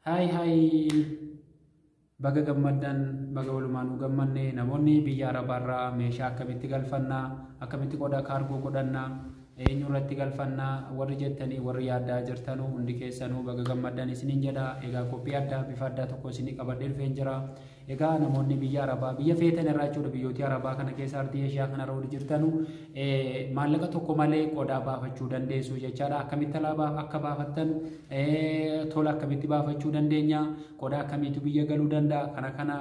Hi hi, baga gammaddan, baga walumaanuu gammanne. Namoonni biyya Arabaarraa meeshaa akkamitti galfannaa, akkamitti qodaa kaargoo godhannaa, eenyurratti galfannaa warri jettanii warri yaaddaa jirtanuu hundi keessanuu baga gammaddan isiniin jedha. Egaa qophii addaa bifa addaa tokko isinii qabadhee dhufeen jira. Egaa namoonni biyya Arabaa, biyya feetan irraa jechuudha, biyyoota Arabaa kana keessa, ardii Eeshiyaa kana irra jirtanu maallaqa tokko malee qodaa baafachuu dandeessu jechaadha. Akkamitti alaa akka baafattan, tola akkamitti baafachuu dandeenya, qodaa akkamiitu biyya galuu danda'a, kana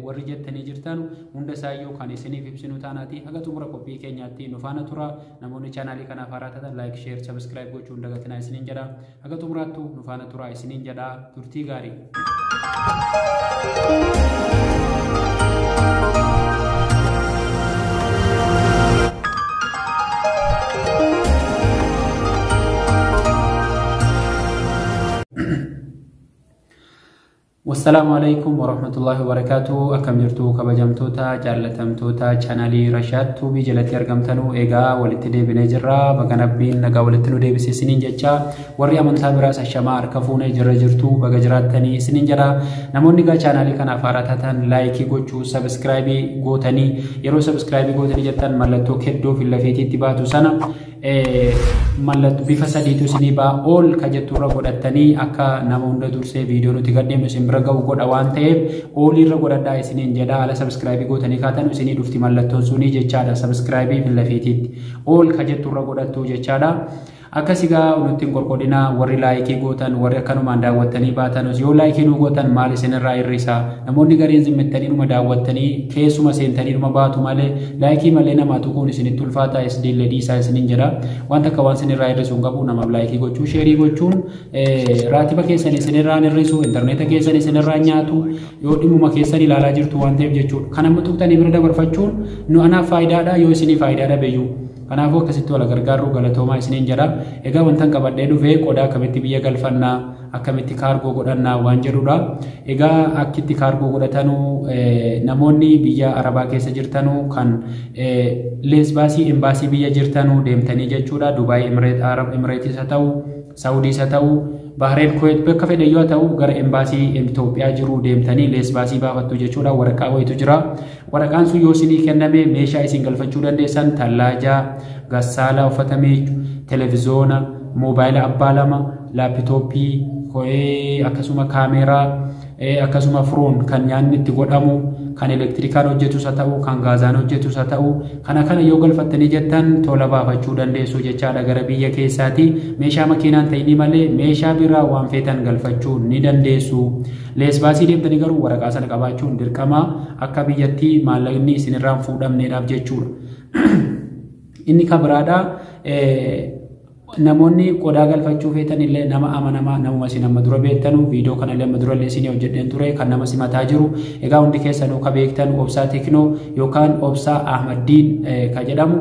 warri jettanii jirtan hunda isaayyuu kan isiniif ibsinu taanaati. Haga xumura qophii keenyaatti nu faana tura. Namoonni chaanaalii kanaaf haaraa taatan like, share, subscribe gochuun dagatinaa isiniin jedha. Haga xumuraattu nu faana tura isiniin jedha. Turtii gaarii. Wassalaamu alaikum warahmatullahi wabarakatuh. Akkam jirtu kabajamtoota jaallatamtoota chaanaalii Rashaad Tuubii jalatti argamtanuu? Egaa walitti deebinee jirra. Baga Rabbiin nagaa walitti nu deebise isiniin jecha. Warri amantaa biraas ashamaa, harka fuunee jirra, jirtu, baga jiraattanii isiniin jedha. Namoonni egaa chaanaalii kanaaf haaraa taatan like gochuu, subscribe gootanii, yeroo subscribe gootanii jettan mallattoo keddoo fi lafeetiitti baatu sana mallattoo bifa sadiitu isinii ba'a. All ka jetturra godhattanii akka nama hunda dursee viidiyoo nuti gadheemnu isin bira ga'u godha waan ta'eef all irra godhadhaa isiniin jedha. Haala subscribe gootanii kaatan isinii dhufti mallattoon sunii jechaadha. Subscribe fi lafeetiitti all ka jetturra godhattu jechaadha. Akkas egaa nutti hin qorqodinaa. Warri like gootan, warri akkanumaan daawwattanii baatanus, yoo like nu gootan maal isinirraa hir'isa? Namoonni gariin zimmettanii dhuma daawwattanii keessuma seentanii dhuma baatu malee like malee namaa tuquun isinitti ulfaata. Isdiillee dhiisaa isiniin jedha. Waan takka waan isinirraa hir'isu hin qabu namaaf like gochuu, share gochuun. Raatiba keessan isinirraa hir'isu, intarneeta keessan isinirraa nyaatu, yoo dhimmuma keessan ilaalaa jirtu waan ta'eef jechuudha. Kan amma tuqxanii bira dabarfachuun nu anaaf faayidaadha, yoo isinii faayidaa dhabeyyuu. Kanaafuu akkasitti wal gargaarru, galatoomaa isiniin jedha. Egaa wantan qabadhee dhufee qodaa akkamitti biyya galfannaa, akkamitti kaargoo godhannaa waan jedhudha. Egaa akkitti kaargoo godhatanuu, namoonni biyya Arabaa keessa jirtanuu kan leesbaasii embaasii biyya jirtanuu deemtanii jechuudha. Dubaay, Arab Emireetis haa ta'u, Saawudiis haa ta'u, Bahareen, Kuweet, bakka fedhe yoo ta'u gara embaasii Itoophiyaa jiru deemtanii leesbaasii baafattu jechuudha. Waraqaa wayitu jira. Waraqaan sun yoo isinii kenname meeshaa isin galfachuu dandeessan tallaajaa, gassaala uffata miicu, televizoona, moobaayila abbaa lama, laapitooppii, akkasuma kaameeraa, akkasuma firoon kan nyaanni itti godhamu, kan elektirikaan hojjetus haa ta'u, kan gaazaan hojjetus haa ta'u, kana kana yoo galfattanii jettan tola baafachuu dandeessu jechaadha gara biyya keessaati. Meeshaa makiinaan ta'inii malee meeshaa biraa waan feetan galfachuu ni dandeessu. Leesbaasii deemtanii garuu waraqaa sana qabaachuun dirqama, akka biyyattii maallaqni isinirraa hin fuudhamneedhaaf jechuudha. Inni kan biraadha, namoonni qodaa galfachuu feetan illee nama amanamaa, namuma isin amma dura beektanu, viidiyoo kana illee amma dura illee isinii hojjedheen ture, kan nama simataa jiru, egaa hundi keessanuu ka beektan Obsaa Teknoo yookaan Obsaa Ahmaddiin ka jedhamu,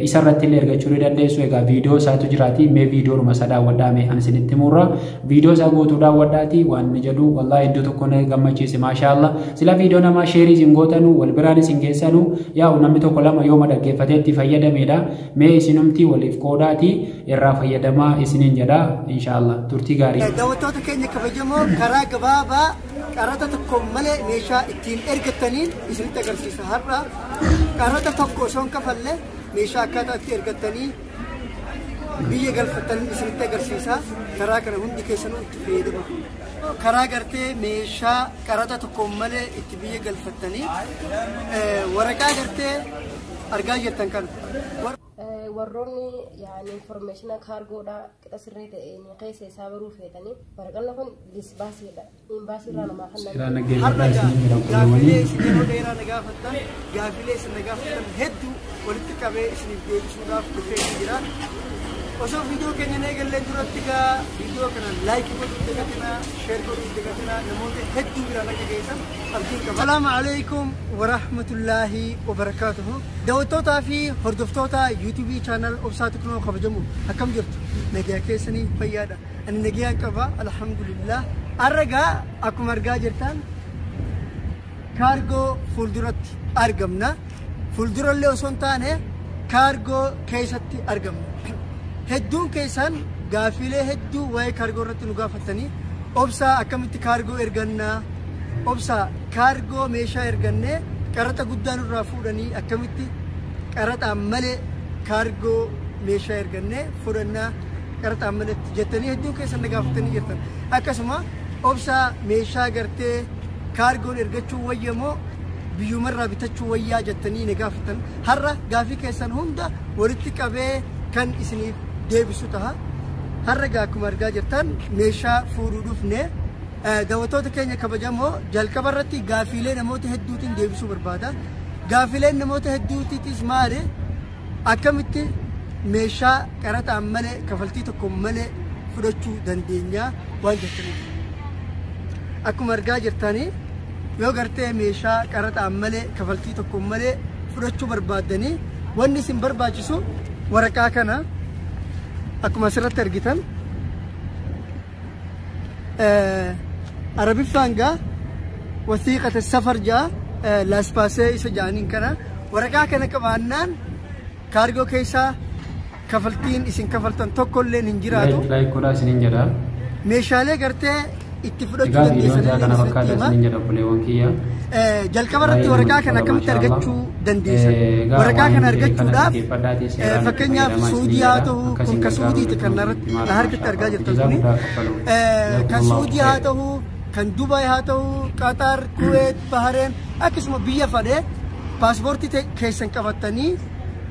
isarratti illee ergachuu ni dandeessu. Egaa viidiyoo isaatu jiraati, mee viidiyoodhuma isaa daawwadhaa. Mee ani isinitti murra, viidiyoo isaa guutuu daawwadhaati. Waan inni jedhu wallaahi iddoo tokko na gammachiise, maashaallah. Sila viidiyoo namaa share isin gootanu, wal biraan isin geessanu, yaa'u namni tokko lama yooma dhaggeeffatee itti fayyadameedha. Mee isinumti waliif qoodaati irraa fayyadamaa isiniin jedha. Inshaallah, turtii gaarii. Daawwattoota keenya kabajamoo, karaa gabaabaa qaraxa tokko malee meeshaa ittiin ergattaniin isinitti agarsiisa har'a. Qaraxa tokko osoo hin kafalle meeshaa akkaataa itti ergattanii biyya galfattan isinitti agarsiisa. Karaa kana hundi keessanuu itti fayyadama. Karaa gartee meeshaa qaraxa tokko malee itti biyya galfattanii waraqaa gartee argaa jirtan kana. Warroonni yaani information kaargoodha qixa sirrii ta'een keessa isaa baruu feetanii, waraqaan kun lisbaasiidha. Imbaasii irraa namaa kan Seeraan Har'a dhaggeeffadhaa isiniin jedha gaafilee obboleewwanii. isin yeroo dheeraa na gaafattan, gaafilee isin na gaafattan hedduu walitti qabee isiniif deebisuudhaaf dhufee jira. Osoo viidiyoo keenya hin eegalleen duratti gaa viidiyoo kana like godhuu dagatinaa, share godhuu dagatinaa, namoota hedduu biraan akka geessan abdiin qaba. Salaamu alaikum warahmatullaahi wabarakaatuhu. Daawwattootaa fi hordoftoota YouTube channel Obsaa Teknoo kabajamu, akkam jirtu? Nagaa keessanii, fayyaadha? Ani nagaan qaba, alhamdulillah. Har'a gaa akkuma argaa jirtan kaargoo fuulduratti argamna. Fuuldurallee osoo hin taane kaargoo keessatti argamna. Hedduun keessan gaafilee hedduu waa'ee kaargoo irratti nu gaafattanii Obsaa akkamitti kaargoo ergannaa, obsaa kaargoo meeshaa ergannee qaraxa guddaa nurraa fuudhanii akkamitti qaraxaan malee kaargoo meeshaa ergannee fudhannaa qaraxaan maletti jettanii hedduun keessan na gaafatanii jirtan. Akkasuma obsaa meeshaa gartee kaargoon ergachuu wayyamoo biyyumarraa bitachuu wayyaa jettanii na gaafatan. Har'a gaafii keessan hunda walitti qabee kan isiniif deebisu taha. Har'a gaa akkuma argaa jirtan meeshaa fuudhuu dhufne. Daawwattoota keenya kabajamoo, jalqaba irratti gaafiilee namoota hedduutiin deebisuu barbaada. Gaafiileen namoota hedduutiitis maali? Akkamitti meeshaa qaraxaan malee, kafaltii tokko malee fudhachuu dandeenya waan jettaniif. Akkuma argaa jirtanii, yoo gartee meeshaa qaraxaan malee, kafaltii tokko malee fudhachuu barbaaddanii, wanni isin barbaachisu waraqaa kana. Akkuma asirratti argitan, Arabiffaan gaa وثيقة السفر jaa, laissez-passer isa jaaniin kana, waraqaa kana qabaannaan kaargoo keessaa kafaltiin isin kafaltan tokkolleen hin jiraatu. Like godhaa isiniin jedha. Meeshaalee gartee itti fudhachuu Egaa viidiyoon dandeessan isaa kana fakkaata isiniin jedha, obboleewwan kiyya. Jalqaba irratti waraqaa kana akkamitti argachuu dandeessan? Waraqaa kana argachuudhaaf, fakkeenyaaf Suudii haa ta'u, kun kan Suudiiti, kan harkatti argaa jirtan kuni kan Suudii haa ta'u, kan Dubaay haa ta'u, Qatar, Kuweet, Bahareen, akkasuma biyya fadhee, paaspoortii keessan qabattanii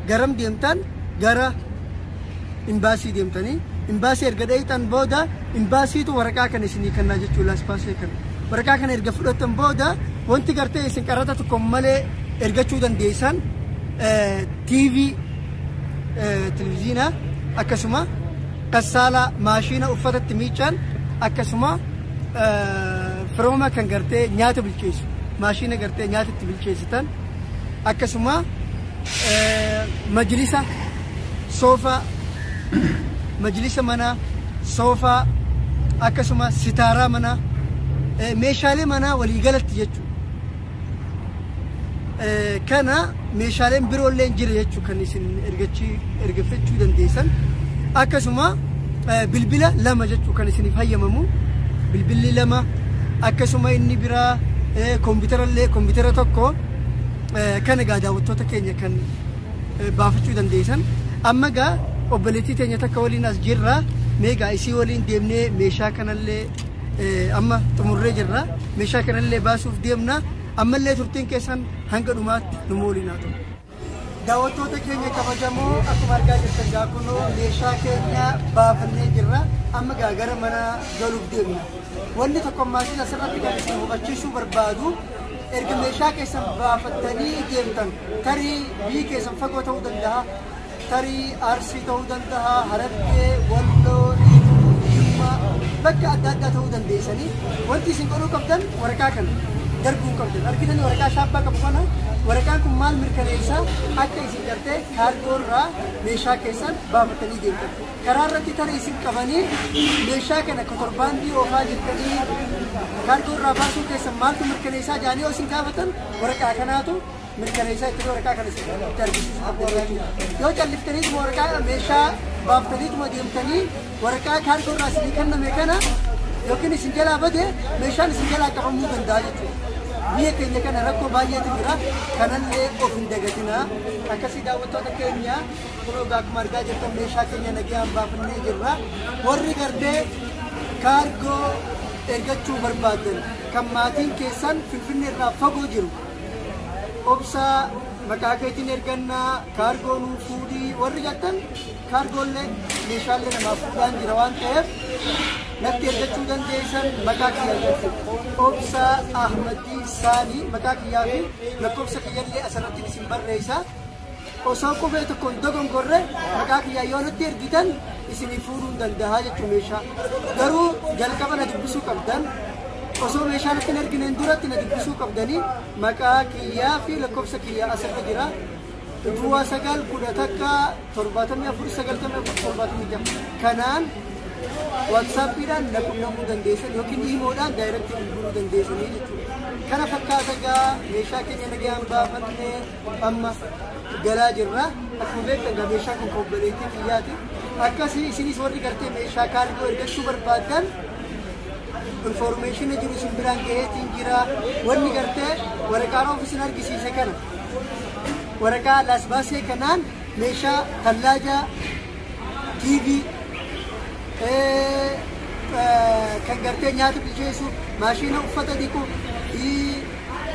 garam deemtan? Gara imbaasii deemtanii, imbaasii erga dhayitan booda imbaasiitu waraqaa kana isinii kennaa jechuu, laissez-passer kana. Waraqaa kana erga fudhatan booda wanti gartee isin qaraxa tokko malee ergachuu dandeessan TV, televizyiina, akkasuma غسالة, maashina uffatatti miican, akkasuma firooma kan gartee nyaata bilcheessu, maashina gartee nyaata itti bilcheessitan, akkasuma majlisa, soofaa, majlisa manaa, soofaa, akkasuma sitaaraa manaa, meeshaalee manaa waliigalatti jechuudha. Kana meeshaaleen biroollee jira jechuu kan isin ergachuu dandeessan. Akkasuma bilbila lama jechuu kan isiniif hayyamamu, bilbilli lama, akkasuma inni biraa kompiitarallee, kompiitara tokko. Kana gaa daawwattoota keenya kan baafachuu dandeessan. Amma gaa obboleettii teenya takka waliin as jirra. Mee gaa isii waliin deemnee meeshaa kanallee amma xumurree jirra. Meeshaa kanallee baasuuf deemna. Ammallee turtiin keessan hanga dhumaatti nu waliin haa ta'u. Daawwattoota keenya kabajamoo, akkuma argaa jirtan gaa kunoo meeshaa keenya baafannee jirra. Amma gaa gara mana galuuf deemna. Wanni tokko ammaas asirratti kan isin hubachiisuu barbaadu, erga meeshaa keessan baafattanii deemtan, tarii biyyi keessan fagoo ta'uu danda'a. Tarii Arsii ta'uu danda'a, Harargee, Walloo, Iluu, Jimmaa, bakka adda addaa ta'uu dandeessanii, wanti isin godhuu qabdan waraqaa kana darbuu qabdan. Argitanii, waraqaa shaappaa qabu kana, waraqaan kun maal mirkaneessa? Akka isin gartee kaargoo irraa meeshaa keessan baafatanii deemtan. Karaa irratti tarii isin qabanii meeshaa kana kotorbaandii oofaa jirtanii kaargoo irraa baasuu keessan maaltu mirkaneessaa jedhanii yoo isin gaafatan, waraqaa kanaatu mirkaneessaa itti waraqaa kana itti argisiisuu qabdan jechuudha. Yoo calliftaniituma waraqaa meeshaa baaftaniituma deemtanii waraqaa kaargoo irraa isinii kenname kana yookiin isin jalaa bade, meeshaan isin jalaa qabamuu danda'a jechuudha. Biyya keenya kana rakkoo baay'eetu jira. Kanallee of hin dagatinaa. Akkasii daawwattoota keenya, kunoo akkuma argaa jirtan meeshaa keenya nagayaan baafannee jirra. Warri gartee kaargoo ergachuu barbaadan, kan maatiin keessan Finfinnee irraa fagoo jiru, obsaa maqaa keetiin ergannaa kaargoo nuu fuudhii warri jettan, kaargoollee meeshaalee namaa fuudhaan jira waan ta'eef natti ergachuu dandeessan. Maqaa kiyyaa jechuudha. Obsaa Ahmadii Saanii, maqaa kiyyaa fi lakkoofsa kiyyallee asirratti isin barreessa. Osoo qubee tokkoon dogongorre maqaa kiyyaa yoo natti ergitan isinii fuudhuu danda'a jechuudha meeshaa. Garuu jalqaba na dubbisuu qabdan. Osoo meeshaa natti hin ergineen duratti na dubbisuu qabdanii, maqaa kiyyaa fi lakkoofsa kiyyaa asirra jira. 09 11 74 94 76 kanaan WhatsAppiidhaan na qunnamuu dandeessan yookiin imoodhaan direct bilbiluu dandeessanii jechuudha. Kana fakkaata gaa, meeshaa keenya nagayaan baafannee amma galaa jirra. Akkuma beektan gaa meeshaan kun obboleettii kiyyaati. Akkasii isinis warri gartee meeshaa kaargoo ergachuu barbaaddan Information jiru isin biraan gaheetiin jira. Wanni gartee waraqaan of isin argisiise kana waraqaa laasbaasee kanaan meeshaa tallaajaa, TV, kan gartee nyaata bilcheessu, maashina uffata dhiqu,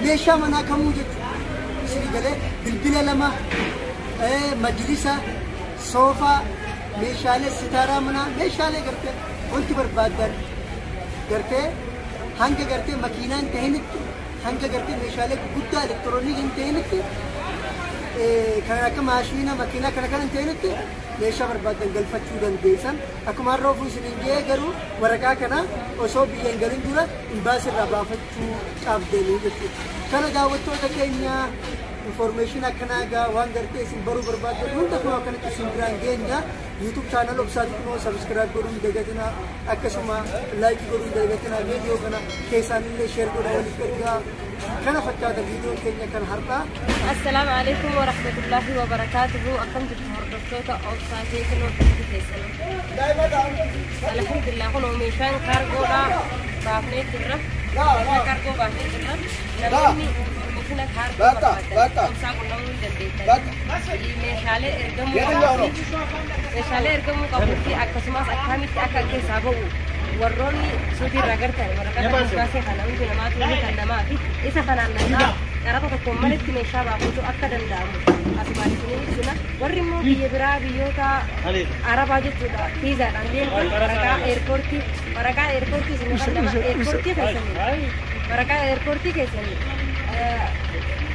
meeshaa manaa kamuu jechuudha. Isin galee bilbila lama, majlisa, soofaa, meeshaalee sitaaraa manaa, meeshaalee gartee wanti barbaaddan gartee hanga gartee makiinaa hin tahinitti, hanga gartee meeshaalee gurguddaa elektiroonii hin tahinitti, kan akka maashina makiinaa kana kan hin tahinitti meeshaa barbaaddan galfachuu dandeessan. Akkuma har'a ofuu isin hin jee garuu waraqaa kana osoo biyya hin galin dura imbaasii irraa baafachuu qabdanii jechuudha. Kana daawwattoota keenya information akkanaa egaa waan gartee isin baruu barbaaddan hunda kun akkanatti isin biraan geenya. YouTube channel Obsaati kunoo subscribe godhuun dagatinaa, akkasuma like godhuun dagatinaa, viidiyoo kana keessaan illee share godhaa waliif ergaa. Kana fakkaata viidiyoon keenya kan har'aa. Assalaamu alaikum wa rahmatullahi wa barakaatuhu. Akkam jirtu hordoftoota Obsaa Teekinoo keessan? Alhamdulillah, kun meeshaan kaargoodha baafnee jirra. Meeshaa kaargoo baafnee jirra. Namoonni information kaargoo barbaadan Obsaa qunnamuu hin dandeessan. Meeshaalee ergamuu qabuu fi akkasumas akkamitti akka keessaa ba'u warroonni suutii irraa gartan waraqaa baasee kana hundi namaatu ni kan namaa fi isa kanaan namaa qaraxa tokkoon malitti meeshaa baafachuu akka danda'amu asumaan isinii ibsina. Warri immoo biyya biraa, biyyoota arabaa jechuudha, fiizaadhaan deemtan waraqaa eerpoortii isin kan nama eerpoortii keessanii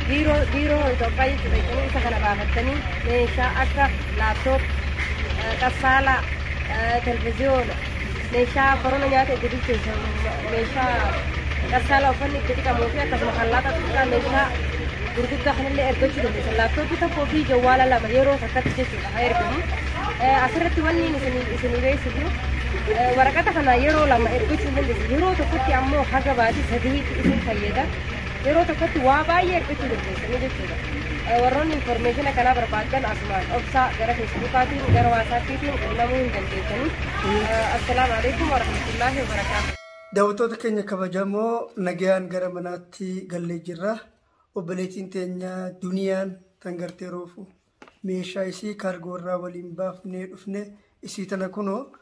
biiroo Itoophiyaa jechuudha isa kana baafattanii meeshaa akka laptop, qassaalaa, televizyoona, meeshaa korona nyaata itti bilcheessan, meeshaa qassaalaa uffanni itti dhiqamuu fi akkasuma kallaaxa xixiqqaa, meeshaa gurguddaa kanallee ergachuu dandeessan. Laaptooppii tokkoo fi jawwaala lama yeroo takkatti jechuudha haa ergamu. Asirratti wanni isinii beeksisu, waraqata kana yeroo lama ergachuu hin dandeessan. Yeroo tokkotti ammoo haga baatii 3tti isin fayyada. Yeroo tokkotti waa baay'ee ergachuu dandeessanii jechuudha. Warroonni information kanaa barbaadan asumaan Obsaa gara Feesbuukaatiin, gara Waasaappiitiin quunnamuu hin dandeessanii. Assalaamu alaikum warahmatullaahi wabarakaatuh. Daawwattoota keenya kabajamoo, nagayaan gara manaatti gallee jirra. Obboleettiin teenya Duniyaan tan gartee roofu meeshaa isii kaargoo irraa waliin baafnee dhufne isii tana kunoo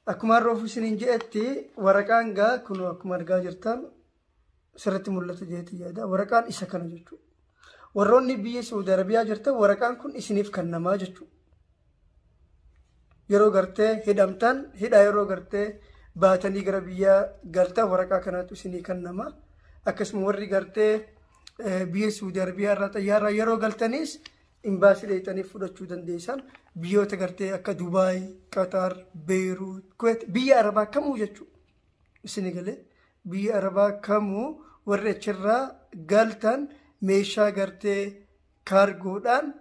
akkuma roofu isiniin jedhetti waraqaan gaa kunoo akkuma argaa jirtan sirriitti mul'ata jeetii yaada. Waraqaan isa kana jechuudha. Warroonni biyya Saudi Arabiyaa jirtan waraqaan kun isiniif kennamaa jechuudha. Yeroo gartee hidhamtan, hidha yeroo gartee baatanii gara biyyaa galtan waraqaa kanatu isinii kennama. Akkasuma warri gartee biyya Saudi Arabiyaa irraa xayyaarraa yeroo galtanis imbaasii dheeyxanii fudhachuu dandeessan. Biyyoota gartee akka Dubaay, Qatar, Beeruut, Kuwait, biyya Arabaa kamuu jechuudha. Isinii galee biyya Arabaa kamuu warri achirraa galtan meeshaa gartee kaargoodhaan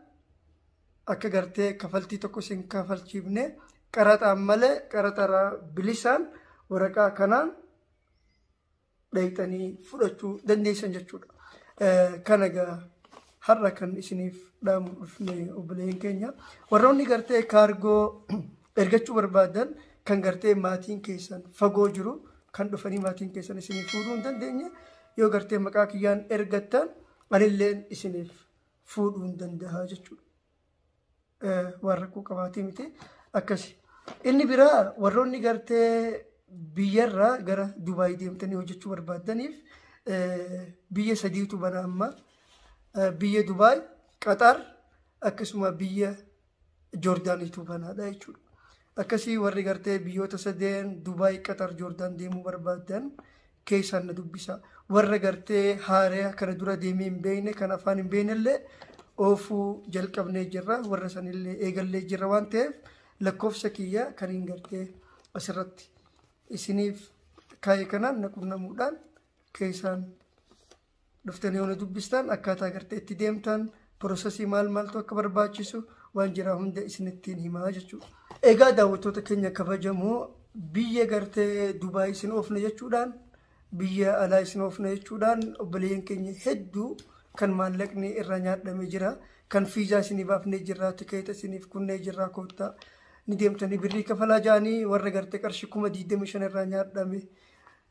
akka gartee kafaltii tokko isin kafalchiifne qaraxaan malee, qaraxarraa bilisaan waraqaa kanaan dheeyxanii fudhachuu dandeessan jechuudha. Kana egaa har'a kan isiniif dhaamu dhufne obboleeyyan keenya. Warroonni gartee kaargoo ergachuu barbaadan, kan gartee maatiin keessan fagoo jiru, kan dhufanii maatiin keessan isiniif fuudhuu hin dandeenye, yoo gartee maqaa kiyyaan ergattan anilleen isiniif fuudhuu hin danda'a jechuudha. Waan rakkoo qabaatee miti akkasi. Inni biraa warroonni gartee biyyarraa gara Dubaay deemtanii hojjechuu barbaadaniif biyya sadiitu bana amma. Biyya Dubaay, Qatar, akkasuma biyya Joordaaniitu banaadha jechuudha. Akkasii warri gartee biyyoota sadeen Dubaay, Qatar, Joordaan deemuu barbaadan keessaan na dubbisa. Warra gartee haaree kana dura deemee hin beekne, kan afaan hin beekne illee oofuu jalqabnee jirra. Warra sanillee eegallee jirra waan ta'eef lakkoofsa kiyya kan hin gartee asirratti isiniif kaa'e kanaan na qunnamuudhaan keessaan dhuftanii yoo na dubbistan akkaataa gartee itti deemtan, process maal maaltu akka barbaachisu waan jira hunda isinittiin himaa jechuudha. Egaa daawwattoota keenya kabajamoo, biyya gartee Dubaay isin oofne jechuudhaan, biyya alaa isin oofne jechuudhaan obboleeyyan keenya hedduu kan maallaqni irraa nyaadhame jira. Kan fiizaa isinii baafnee jirra, tikeeta isiniif kunnee jirra, koottaa Ni deemtanii birrii kafalaa ja'anii warra gartee qarshii 25,000 irraa nyaadhame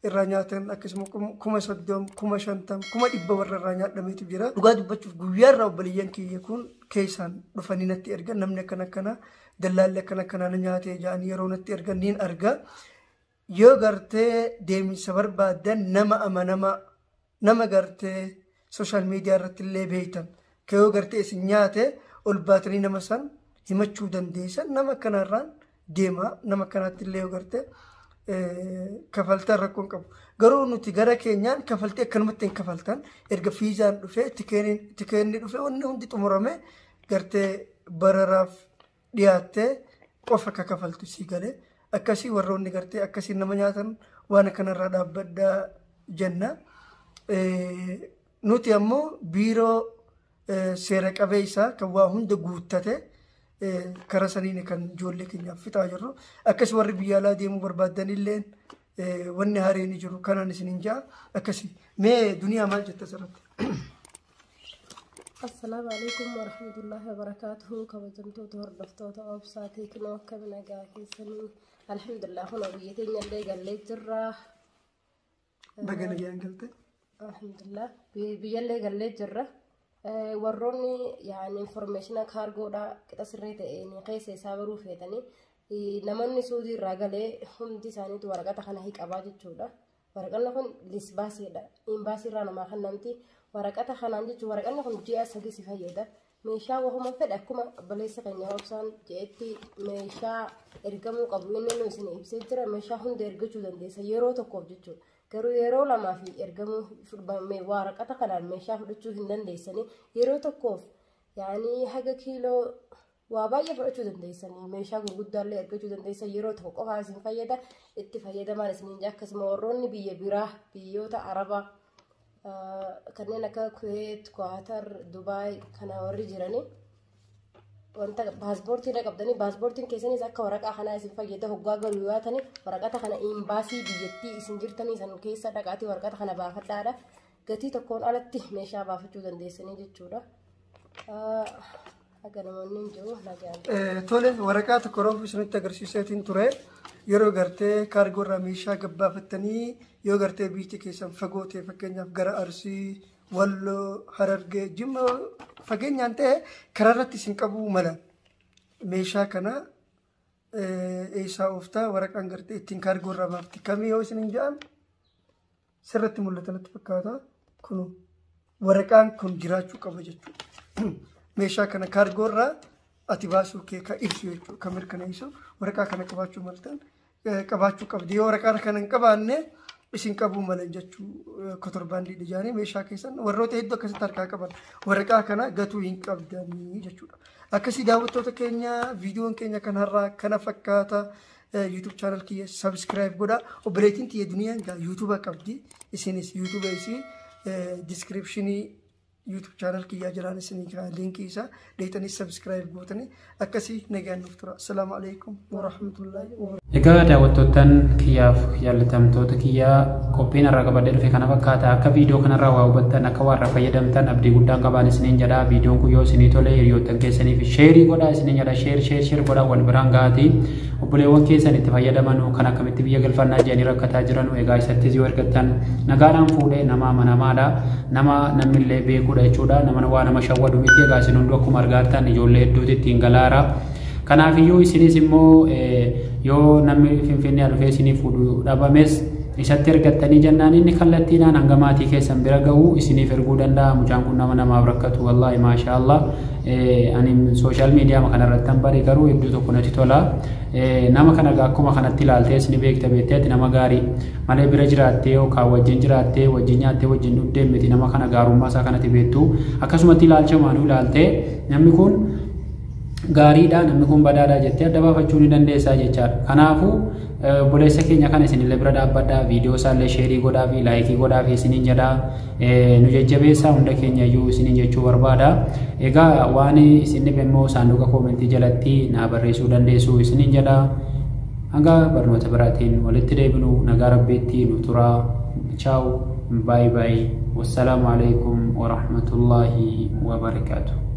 irraa nyaatan, akkasuma 30,000, 50,000, 100,000 warra irraa nyaadhameetu jira. Dhugaa dubbachuuf guyyaa irraa obboleeyyan kiyya kun keessaan dhufanii natti ergan, namni akkana akkana, dallaalli akkana akkanaa na nyaatee ja'anii yeroo natti ergan niin arga. Yoo gartee deemsa barbaaddan, nama amanamaa, nama gartee social media irratti illee beektan, ka yoo gartee isin nyaate ol baatanii nama san himachuu dandeessan, nama akkanaarraan deema. Nama akkanaatti illee yoo gartee kafaltan rakkoon qabu. Garuu nuti gara keenyaan kafaltii akkanumatti hin kafaltan. Erga fiizaan dhufee, tikeenni dhufee, wanni hundi xumurame, gartee bararaaf dhiyaattee qofa akka kafaltu sii galee. Akkasii warroonni gartee akkasii nama nyaatan waan akkanarraa dhaabbadhaa jenna. Nuti ammoo biiroo seera qabeessa kan waa hunda guuttate karaa saniin kan ijoollee keenyaaf fixaa jirru. Akkas warri biyya alaa deemuu barbaadan illee wanni hareen jiru kanaan isiniin ja'a. Akkasii mee duniyaa, maal jetta asirratti? Assalaamu alaikum warahmatullahi wabarakaatuhu. Kabajamtoota hordoftoota obsaa teekinoo, akkam nagaa keessanii? Alhamdulillah, kun biyya teenya illee gallee jirra. Baga nagaan galte. Alhamdulillah, biyyallee gallee jirra. Warroonni yaani information kaargoodha qixa sirrii ta'een keessa isaa baruu feetanii, namoonni Suudii irraa galee hundi isaaniitu waraqata kana hiqabaa jechuudha. Waraqanni kun lisbaasiidha. Imbaasii irraa namaa kennamti. Waraqata kanaan jechuun waraqanni kun ji'a 3 si fayyada. Meeshaa wahuma fedhe, akkuma obboleessa keenya obsaan jedhetti, meeshaa ergamuu qabu inni nu isin ibsee jira. Meeshaa hunda ergachuu dandeessa yeroo tokkoof jechuudha. Garuu yeroo lamaa fi ergamuu waraqata kanaan meeshaa fudhachuu hin dandeessanii. Yeroo tokkoof yaani haga kiiloo waa baay'ee fudhachuu dandeessanii, meeshaa gurguddaallee ergachuu dandeessan, yeroo tokko qofaa isin fayyada. Itti fayyadamaan isiniin. Akkasuma warroonni biyya biraa, biyyoota Arabaa kanneen akka Kuweet, Kwaatar, Dubaay kana warri jiranii, wanta paaspoortii qabdanii, paaspoortiin keessanis akka waraqaa kanaa isin fayyada. Hoggaa galuu yaatanii waraqata kana imbaasii biyyattii isin jirtanii san keessa dhaqaatii waraqata kana baafadhaadha. Gatii tokkoon alatti meeshaa baafachuu dandeessanii jechuudha. Haga namoonni hin jiru nagaan. Tole, waraqaa tokko roofu isinitti agarsiiseetiin ture. Yeroo gartee kaargoo irraa meeshaa gabbaafattanii, yoo gartee biyyi keessan fagoo ta'e, fakkeenyaaf gara Arsii, Walloo, Harargee, Jimma fageenyaan ta'e, karaa irratti isin qabuu mala. Meeshaa kana eessaa ooftaa, waraqaan gartee ittiin kaargoo irraa baafti kamii yoo isin hin jedhan, sirratti mul'ata natti fakkaata. Kun waraqaan kun jiraachuu qaba jechuudha. Meeshaa kana kaargoo irraa ati baasuu kee kan ibsu jechuudha. Kan mirkaneessu waraqaa kana qabaachuu maltan qabaachuu qabdi. Yoo waraqaa kana hin qabaanne isin qabuu malan jechuu, kotorbaandii ijaanii meeshaa keessan warroota hedduu akkasitti harkaa qaban waraqaa kana gatuu hin qabdanii jechuudha. Akkasii daawwattoota keenya, viidiyoon keenya kan har'aa kana fakkaata. YouTube channel kiyya subscribe godha. Obboleettiin tiyya duniyaan gaa YouTube qabdi. Isinis YouTube isii descriptionii YouTube channel kiyyaa jiraan isinii kaa linkii isaa deetanii subscribe gootanii. Akkasii nagaan nuuf tura. Assalaamu alaikum warahmatullahi wabarakatuh. Egaa daawwattoottan kiyyaaf jaallatamtoota kiyyaa, qophiin irraa qabadhee dhufe kana fakkaata. Akka viidiyoo kanarraa waa hubattan, akka waa irraa fayyadamtan abdii guddaan qabaan isiniin jedha. Viidiyoon kun yoo isinii tole hiriyoottan keessaniif share godhaa isiniin jedha. Share, share, share godhaa wal biraan ga'aatii obboleewwan keessan itti fayyadaman kan akkamitti biyya galfannaa jedhanii rakkataa jiran. Egaa isattis yoo ergattan nagaadhaan fuudhee nama amanamaadha. Nama namnillee beekuudha jechuudha. Nama waa nama shawwadu miti. Egaa isin hunduu akkuma argaattan ijoollee hedduutu ittiin galaara. Kanaafiyyuu isinis immoo yoo namni Finfinnee dhufee isinii fuudhu dhabames isatti ergattanii jennaan, inni kallattiidhaan hanga maatii keessan bira gahu isiniif erguu danda'a. Mucaan kun nama namaaf rakkatu, wallaahi maashaa Allah. Ani social media kanarratti kan bare, garuu hedduu tokko natti tola. Nama kana akkuma kanatti ilaaltee ni beekta, beekteeti nama gaarii malee bira jiraattee yookaan wajjin jiraattee, wajjin nyaattee, wajjin dhugdee miti nama kana gaarummaa isaa kanatti beektu. Akkasumatti ilaalcha maanuu ilaaltee namni kun gaariidha, namni kun badaadha jettee adda baafachuu ni dandeessaa jechaadha. Kanaafuu obboleessa keenya kana isinillee bira dhaabbadhaa, viidiyoo isaallee share godhaa fi like godhaa fi isiniin jedhaa, nu jajjabeessaa hunda keenya iyyuu isiniin jechuu barbaada. Egaa waan isin dhibe immoo saanduqa comment jalatti naa barreessuu dandeessu isiniin jedhaa. Hanga barnoota biraatiin walitti deebinu nagaa rabbiitti nu turaa. Ciao, bye bye. Wassalaamu alaikum warahmatullaahi wabarakaatuh.